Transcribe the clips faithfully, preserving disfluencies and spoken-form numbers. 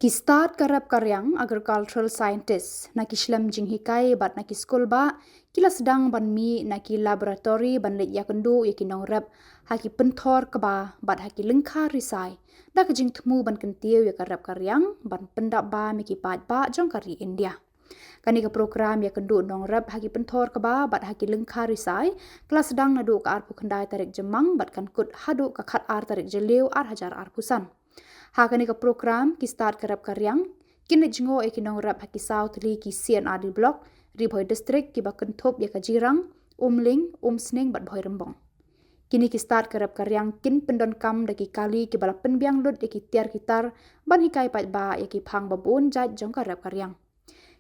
Ki stad ka rep ka riang, agricultural scientists, na ki shlem jinghikai bad na ki skul bah, ki la sdang ban mih na ki laboratory ban leit ïakynduh ïa ki nongrep ha ki pynthor kba bad ha ki lyngkha risai, da ka jingthmu ban kyntiew ïa ka rep ka riang ban pyndap bam ïa ki paidbah jong ka ri India. Kane ka program ïakynduh nongrep ha ki pynthor kba bad ha ki lyngkha risai ka la sdang naduh ka arphew khyndai tarik Jymmang bad kan kut haduh ka khatar tarik Jylliew ar hajar arphew san. Ha kane ka program, ki stad ka rep ka riang kin leit jngoh ïa ki nongrep ha ki saw tylli ki C and R D block, Ri Bhoi District, kiba kynthup ïa ka Jirang, Umling, Umsning bad Bhoirymbong. Kine ki stad ka rep ka riang kin pyndonkam da ki kali kiba la pynbiang lut ïa ki tiar ki tar ban hikai paidbah ïa ki phang babun jait jong ka rep ka riang.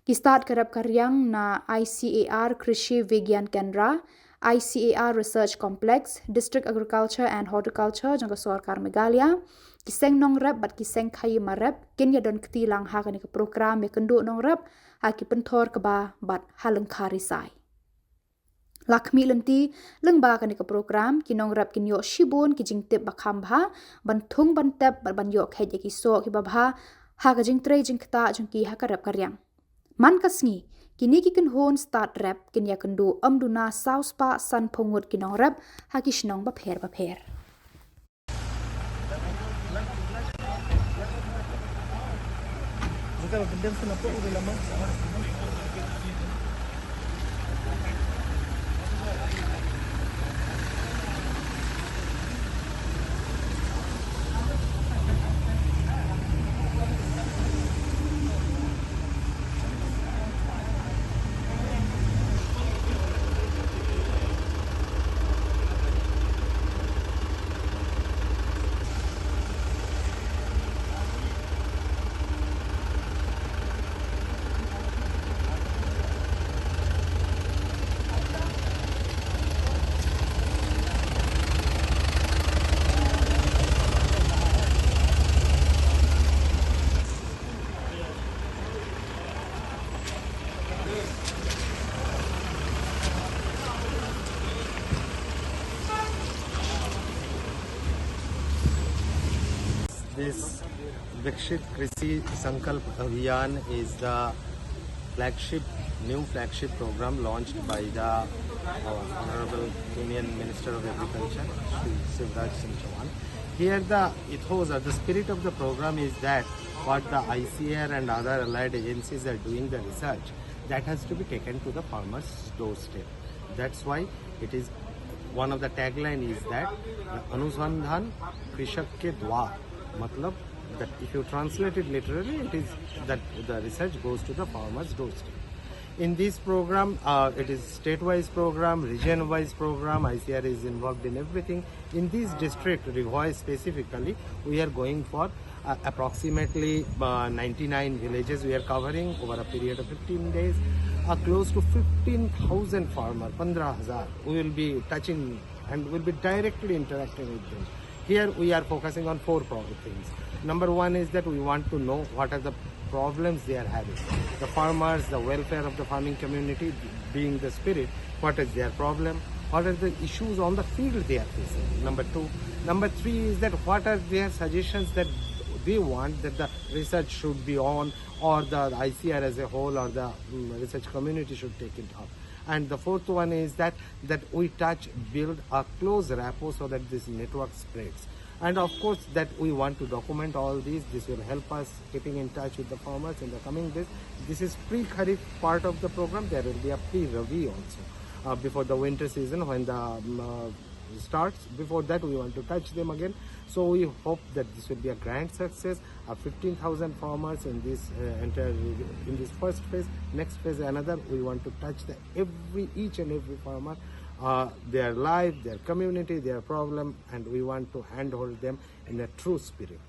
Ki stad ka rep ka riang na I C A R Krishi Vigyan Kendra, I C A R Research Complex, District Agriculture and Horticulture jong ka sorkar Meghalaya, ki seng nongrep bad ki seng khaïi marep kin ïadon kti lang ha kane ka program ïakynduh nongrep ha ki pynthor kba bad ha lyngkha risai. La khmih lynti, lyngba kane ka program, ki nongrep kin ïoh shibun ki jingtip ba kham bha ban thung, ban tep bad ban ïoh kheit ïa ki soh kiba bha ha ka jingtrei jingktah jong ki ha ka rep ka riang. Man ka sngi, kine ki kynhun stad rep kin ïakynduh ym duna saw spah sanphew ngut ki nongrep ha ki shnong bapher bapher. This Viksit Krishi Sankalp Abhiyan is the flagship, new flagship program launched by the, uh, Honorable Union Minister of Agriculture, Shri Shivraj Singh Chouhan. Here the ethos or the spirit of the program is that what the I C A R and other allied agencies are doing the research, that has to be taken to the farmer's doorstep. That's why it is, one of the tagline is that Anusandhan Krishak Ke Dwar, matlab that if you translate it literally, it is that the research goes to the farmer's doorstep. In this program, uh, it is state-wise program, region-wise program, I C A R is involved in everything. In this district, Ri Bhoi specifically, we are going for, uh, approximately, uh, ninety-nine villages we are covering over a period of fifteen days. Uh, close to fifteen thousand farmer, pondra hazar, we will be touching and will be directly interacting with them. Here we are focusing on four pro-, things. Number one is that we want to know what are the problems they are having. The farmers, the welfare of the farming community being the spirit, what is their problem? What are the issues on the field they are facing? Number two. Number three is that what are their suggestions that they want that the research should be on, or the I C A R as a whole, or the, mm, research community should take it up. And the fourth one is that, that we touch, build a close rapport so that this network spreads. And of course, that we want to document all these. This will help us keeping in touch with the farmers in the coming days. This is pre-Kharif part of the program. There will be a pre-Rabi also, uh, before the winter season when the, um, uh, starts. Before that, we want to touch them again. So we hope that this will be a grand success. Uh, fifteen thousand farmers in this, uh, entire, in this first phase. Next phase, another. We want to touch the every, each and every farmer, uh, their life, their community, their problem, and we want to handhold them in a true spirit.